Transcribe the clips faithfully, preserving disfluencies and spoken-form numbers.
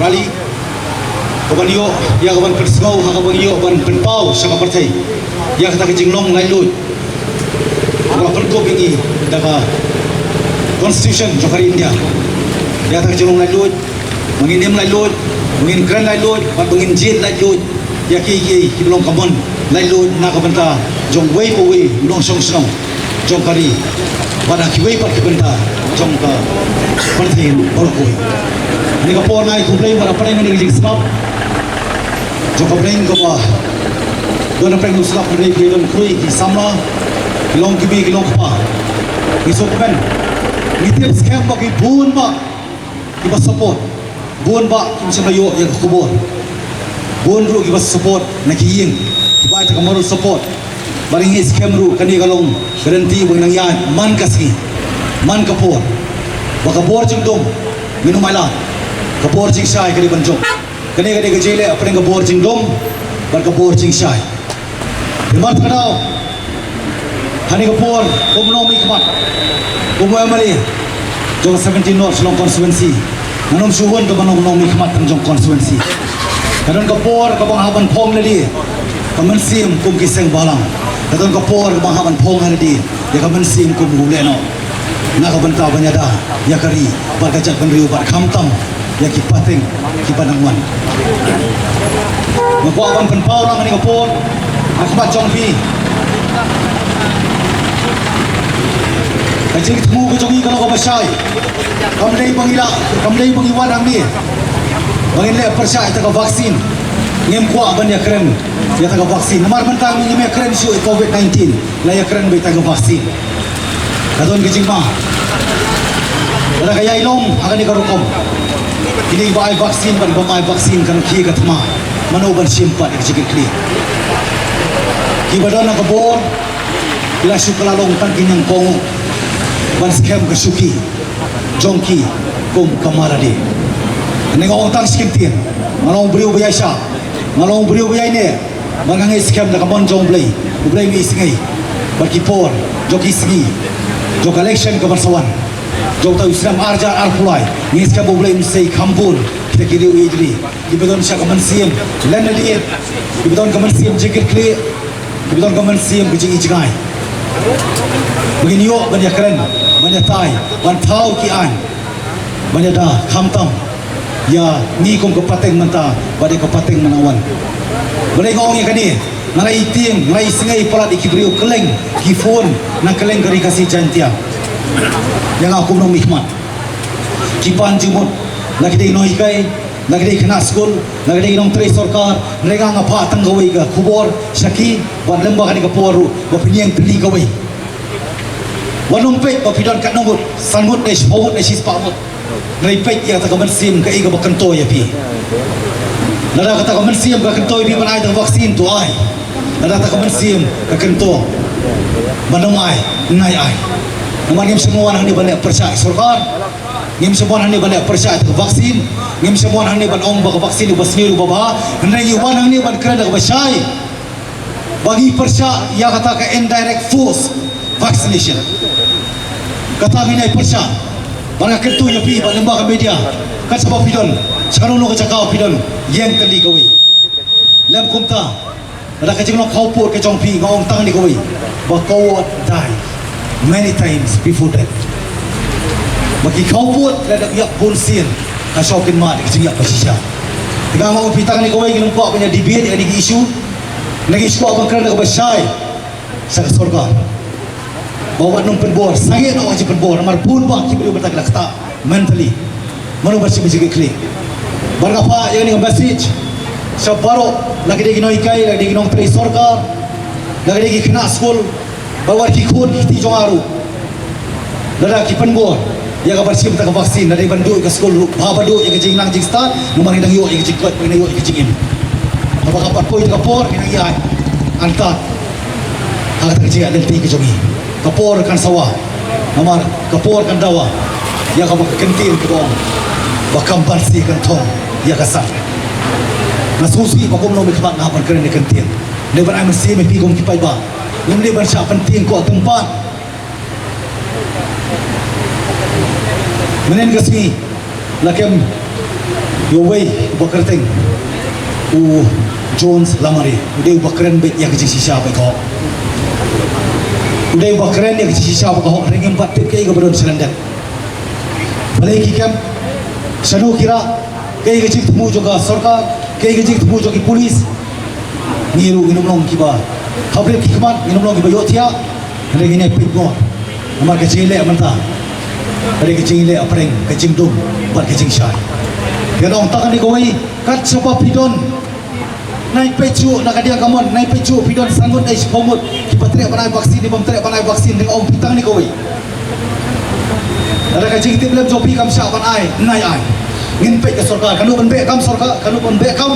rally kaban ïoh ïa kaban pynsngew ha kaban ïoh ban pynpaw sha ka pyrthei ïa kata ka jinglong laitluid kaba la pynkup ïa ngi da ka Constitution jong ka ri India. Ïa kata ka jinglong laitluid, ba ngin im laitluid, ba ngin kren laitluid bad ba ngin jied laitluid ïa kiei kiei kiba long ka mon laitluid na ka bynta jong uwei pa uwei u nongshong shnong jong ka ri bad ha kiwei pat ki bynta jong ka pyrthei baroh kawei. Ha kane ka por nga ai khublei bad nga pdiang ïa kane ka jingsngap jong ka bneng kaba don hapdeng u slap hynrei ki don khrui ki samla, ki long ki mei ki long kpa, ki sngewkmen. Ngi tip skhem ba ki bun ba kiba support, bun ba kim shym la ïoh ïa ka khubor, bun ruh kiba support na ki ïing, kiba ai ïa ka moral support. Bad ngi skhem ruh kane ka long ka lynti ba ngi nang ïaid man ka sngi man ka por, ba ka bor jingdum ngin ym ailad, ka bor jingshai ka dei ban jop. Kane ka dei ka jingïaleh hapdeng ka bor jingdum bad ka bor jingshai. Te namar kata ka daw, ha kane ka por kum u nongmihkhmat, kum u MLA jong ka seventeen North Shillong Constituency, ngan ym shu hun tang ban long u nongmihkhmat tang jong constituency. Ka don ka por kaba nga hap ban phong lade ka mynsiem kum ki seng bhalang. Ka don ka por kaba nga hap ban phong ha lade ïa ka mynsiem kum u lehnoh na ka bynta ban ïada ïa ka ri bad ka jaitbynriew bad khamtam ïa ki pateng kiba nang wan. Nga kwah ban pynpaw lang ha kane ka por ha khmat jong phi, ka jingthmu ka jong ngi ka long kaba shai. Kam dei ba ngi lah, kam dei ba ngi wan hangne ba ngin leh pyrshah ïa kata ka vaccine. Ngim kwah ban ïakren ïa kata ka vaccine namar mynta ngim ïakren shuh ïa covid nineteen. La ïakren beit tang ka vaccine. Ka don ka jingma. Lada ka ïai long ha kane ka rukom, kine kiba ai vaccine bad kiba ym ai vaccine, kan khie ka thma. Mano ban shim pat ïa ka jingkitkhlieh? Kiba don ha ka bor ki la shu kylla long tang ki ñiangkong ban skhem ka shuki jong ki kum ka mar lade. Nga ong tang shi kyntien, nga long u briew ba ïaishah, nga long u briew ba ïaineh. Bad nga ngeit skhem da ka mon jong U Blei, U Blei un isynei bad ki por jong ki sngi jong ka election kaban sa wan jong uta u snem ar hajar arphew lai. Nga ngeit skhem ba U Blei un sei kham bun kita ki riew ïeit ri kiba don sha ka mynsiem lyndet, kiba don ka mynsiem jingkitkhlieh, kiba don ka mynsiem ka jingïeit jngai, ba ngin ïoh ban ïakren, ban ïatai, ban thaw ki aiñ, ban ïada khamtam ïa ngi kum ka pateng mynta bad ïa ka pateng mynta wan. Balei nga ong ïa kane? Nga la ïa tieng, nga la ïa isynei palat ïa ki briew kylleng ki phone na kylleng ka Ri Khasi Jaiñtia ïa nga kum u nongmihkhmat. Ki pan jingmut, la ki dei ki nonghikai, la ki dei ki khynnah skul, la ki dei ki nongtrei sorkar. Hynrei nga, nga phah tang kawei ka khubor sha ki, wat lem bad kane ka por ruh ba phin ïeng tylli kawei. Wat nym peit ba phi don katno ngut, san ngut ne shiphew ngut ne shispah ngut. Hynrei peit ïa kata ka mynsiem kaei kaba kyntu ïa phi. Lada kata ka mynsiem ka kyntu ïa phi ban ai kata ka vaccine, to ai. Lada kata ka mynsiem ka kyntu ban ym ai, nai ai. Namar ngim shym wan hangne ban leh pyrshah ïa sorkar. Ngim shym wan hangne ban leh pyrshah ïa kata ka vaccine. Ngim shym wan hangne ban ong ba ka vaccine ba sniew ba bha. Hynrei ngi wan hangne ban kren da kaba shai ba ngi pyrshah ïa kata ka indirect force vaccination. Kata ngin ïa pyrshah. Bad nga kyntu ïa phi, bad lem bad ka media, kat shaba phi don, sha kano kano ka jaka phi don, ïeng tylli kawei. Lem kumta, lada ka jinglong khawpud ka jong phi, nga ong tang kane kawei, ba coward die many times before death. Ba ki khawpud la dep ïap bun sien ha shuwa kin mad ïa ka jingïap ba shisha. Te nga ong ïa phi tang kane kawei, ngim kwah ban ïa debate ïa kine ki issue. Nga kwah ban kren da kaba shai sha ka sorkar ba wat nym pynbor, sangeh noh ka jingpynbor, namar bun bah ki briew mynta ki la ktah mentally. Mano ba shim jingkitkhlieh? Bad nga phah ïa kane ka message sha baroh, la ki dei ki nonghikai, la ki dei ki nongtrei sorkar, la ki dei ki khynnah skul, bad wat ki khun ki kti jong nga ruh, lada ki pynbor ïa ka ban shim kata ka vaccine, lada dei ban duh ïa ka skul ruh, bha ba duh ïa ka jingnang jingstad, namar ngi dang ïoh ïa ka jingkoit, ngi dang ïoh ïa ka jingim. Haba ka pat poi kata ka por, ngi dang ïaid antad ha kata ka jingïaid lynti ka jong ngi. Ka por kan sa wan, namar ka por kan dawa ïa kaba ka kyntien kaba ong ba kam banse kan thong ïa ka san. Nga sngewsih ba kum u nongmihkhmat nga hap ban kren ïa ka kyntien, dei ban ai mynsiem ïa phi kum ki paidbah. Ngim dei ban shah pyntieng koh tympan. Mynnin ka sngi la kem Uwei uba kyrteng u Jones Lamare u dei uba kren beit ïa ka jingshisha bad ka hok. U dei uba kren ïa ka jingshisha bad ka hok, hynrei ngim pat tip kaei kaba don sha lyndet. Balei ki kem, shano ki rah, kaei ka jingthmu jong ka sorkar, kaei ka jingthmu jong ki pulit. Ngi ruh ngin ym long kiba khapriap ki khmat, ngin ym long kiba ïohthiah. Hynrei ngin ïa peit bor. Namar ka jingïaleh mynta ka dei ka jingïaleh hapdeng ka jingdum bad ka jingshai. Ngan ong tang kane kawei, kat shaba phi don, nai peit shuh na ka diang kamon, nai peit shuh phi don san ngut ne shiphew ngut kiba treh ban ai vaksin, kiba ym treh ban ai vaksin, ngan ong phi tang kane kawei. Lada ka jingtip lem jong phi kam shah ban ai, nai ai. Ngin peit ka sorkar, ka nud ban beh kam sorkar, ka nud ban beh kam,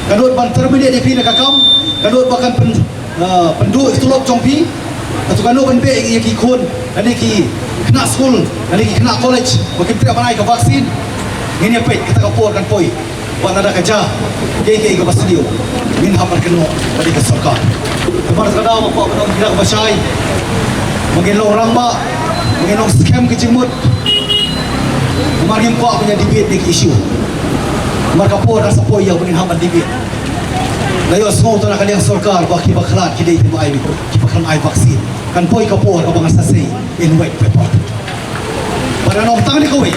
ka nud ban terminate ïa phi na ka kam, ka nud ba kan pyn, ah, pynduh ïa ki tulop jong phi. Ka tu ka nud ban beh ïa ki khun, lane ki khynnah skul, lane ki khynnah college ba kim treh ban ai ka vaksin. Ngin ïa peit kata ka por kan poi. Wat lada ka jia kaei kaei kaba sniew, ngin hap ban kynnoh bad ka sorkar. Te namar kata ka daw nga kwah ban ong ïa kaba shai, ma ngin long rangbah, ma ngin long skhem ka jingmut. Namar ngim kwah ban ïa debate ne ka issue. Namar ka por kan sa poi ïa ba ngin hap ban debate. Nga ïohsngew tang na ka liang sorkar ba kiba khlad ki dei kiba ai, kiba khlad ai vaksin. Kan poi ka por kaba ngan sa sei in white paper. Bad ngan ong tang kane kawei,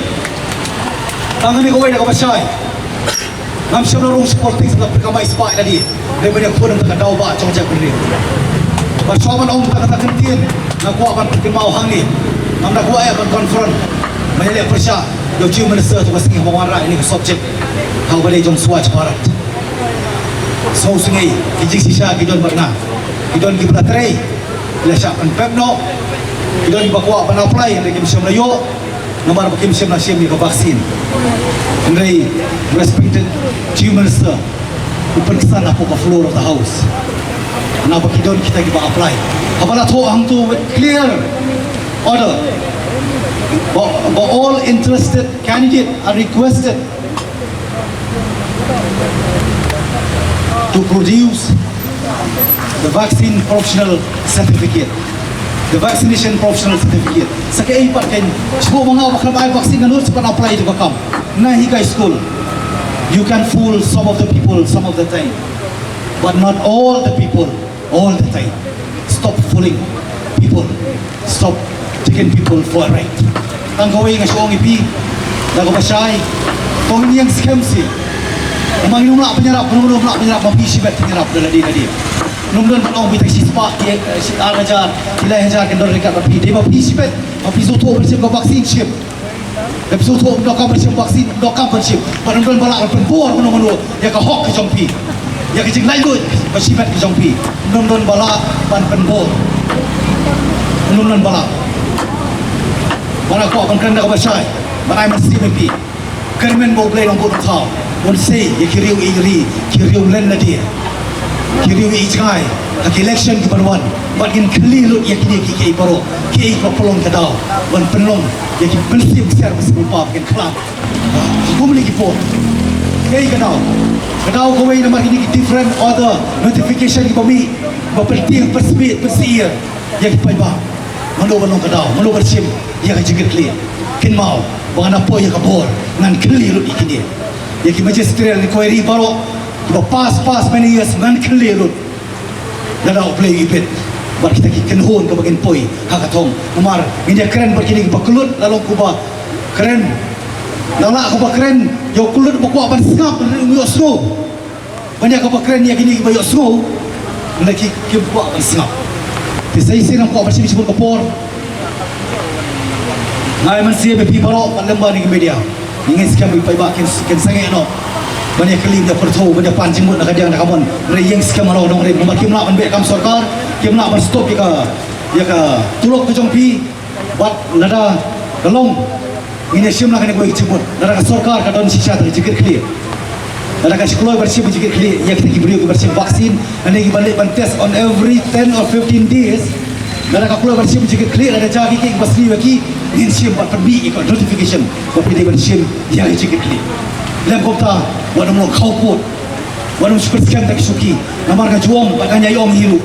tang kane kawei da kaba shai. Ngam shym la rung sha politics, la pyrkhat bai spah ïa lade. Dei ban ïakhun na ka daw ba jong ka jaitbynriew. Bad shuwa ban ong tang kata ka ktien, nga kwah ban pynkynmaw hangne. Ngam da kwah ïa ban confront, ban ïaleh pyrshah ïa u Chief Minister ha kane ka sngi haba wanrah ïa kane ka subject, ha kaba dei jong Swachh Bharat. Sngewsynei, ki jingshisha ki don bad nga. Ki don kiba la trei, ki la shah pynpep noh. Ki don kiba kwah ban apply, hynrei kim shym la ïoh. Namar ba kim shym la shim ïa ka vaksin. Hynrei, respected Chief Minister, u pynksan hapoh ka floor of the House, naba ki don kita kiba apply. Haba la thoh hangto with clear order, ba, ba all interested candidate are requested to produce the vaccine professional certificate, the vaccination professional certificate. Sa kaei pat kein, shuh ma nga ba khlem ai vaksin, nga nud shuh ban apply ïa ka kam. Na hi ka skul, you can fool some of the people some of the time, but not all the people all the time. Stop fooling people. Stop taking people for a ride. Tang kawei nga shu ong ïa phi da kaba shai, to ngin ïeng skhem seh. Namar ngin ym lah pynïarap, ngin ym lah pynïarap, ma phi shibit pynïarap da lade lade. Ngin ym don ban ong phi tang shispah, ki, eh, shi ar hajar, ki lai hajar kin don ryngkat bad phi. Dei ma phi shibit, ma phi sngewthuh ban shim ka vaksin, shim. Lada phi sngewthuh ym donkam ban shim vaksin, ym donkam ban shim. Bad ym don ba lah ban pynbor mano mano ïa ka hok ka jong phi, ïa ka jinglaitluid ba shimet ka jong phi. Ym don ba lah ban pynbor. Ym don ba lah. Bad nga kwah ban kren da kaba shai, ban ai mynsiem ïa phi. Kyrmen ba U Blei long bad u thaw, un sei ïa ki riew ïeit ri, ki riew lynlade, ki riew ïeit jngai ha ki election ki ban wan. Bad ngin khlieh lut ïa kine kiei kiei baroh, kiei kiba pynlong ka daw ban pynlong ïa ki mynsiem ksiar mynsiem lypa ba kin khlad. Kumne ki por, kiei ka daw, ka daw kawei namar kine ki different order notification kiba mih, ba pyntieng pynsmiej pynsyier ïa ki paidbah. Mano ban long ka daw, mano ban shim ïa ka jingkitkhlieh. Kynmaw ba ngan poi ïa ka bor, ngan khlieh lut ïa kine, ïa ki magisterial inquiry baroh kiba pass, pass many years, ngan khlieh lut. Lada U Blei u ibit bad kita ki kynhun kaba kin poi ha ka thong. Namar ngin ïa kren bad kine kiba kyllut, la long kuba kren, la lah kuba kren ïa u kyllut ba kwah ban sngap, hynrei um ïohsngew. Ban ïa kaba kren ïa kine kiba ïohsngew, hynrei ki, kim kwah ban sngap. Te sa shisien ngam kwah ban shim shibun ka por. Nga ai mynsiem ïa phi baroh bad lem bad ïa ki media. Ïeng skhem, ïa phi ba kin, kin sangeh noh ban ïa kylli, ban ïa pyrthuh, ban ïa pan jingmut na ka diang na ka mon. Hynrei ïeng skhem, baroh nongrim, namar kim lah ban beh kam sorkar, kim lah ban stop ïa ka, ïa ka tulop ka jong phi. Bad lada ka long, ngin ïa shim la kane kawei ka jingmut. Lada ka sorkar ka don shisha tang ka jingkitkhlieh, lada ka kloi ban shim ka jingkitkhlieh ïa kita ki briew kiba shim vaksin, lane kiba leit ban test on every ten or fifteen days, lada ka kloi ban shim ka jingkitkhlieh, lada jia kiei kiei kiba sniew ïa ki, ngin shim bad pynmih ïa ka notification ba phi dei ban shim ïa ka jingkitkhlieh. Lym kumta, wat nym long khawkut, wat nym shu pynskhem da ki shuki. Namar nga ju ong bad ngan ïa ong hi ruh,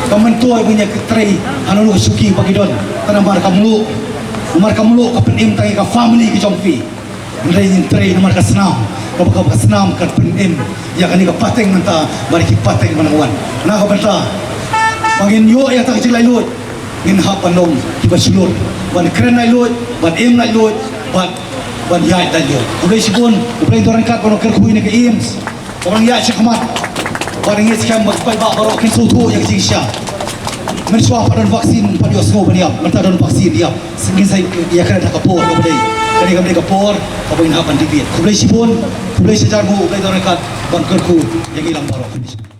kam myntoi ban ïa trei ha kano kano ka shuki ba ki don. Namar ka mluh, namar ka mluh ka pynim tang ïa ka family ka jong phi. Hynrei ngin trei namar ka snam, Kaba ka snam kan pynim ïa kane ka pateng mynta, bad ki pateng ban wan. Na ka bynta ba ngin ïoh ïa kata ka jinglaitluid, ngin hap ban long kiba shlur ban kren laitluid, ban im laitluid, ban ban ïaid laitluid. Khublei shibun, U Blei un don ryngkat, ban kyrkhu ïa ka AIIMS, ban ïaid shakhmat, ban ngeit skhem ba ki paidbah baroh kin sngewthuh ïa ka jingshisha. Mynshuwa pat don vaccine, pat ïohsngew ban ïap, mynta don vaccine ïap. Ngin sa ïakren ha ka por kaba dei. Kane kam dei ka por kaba ngin hap ban debate. Khublei shibun, khublei shihajar nguh, U Blei un don ryngkat, ban kyrkhu ïa ngi lang baroh.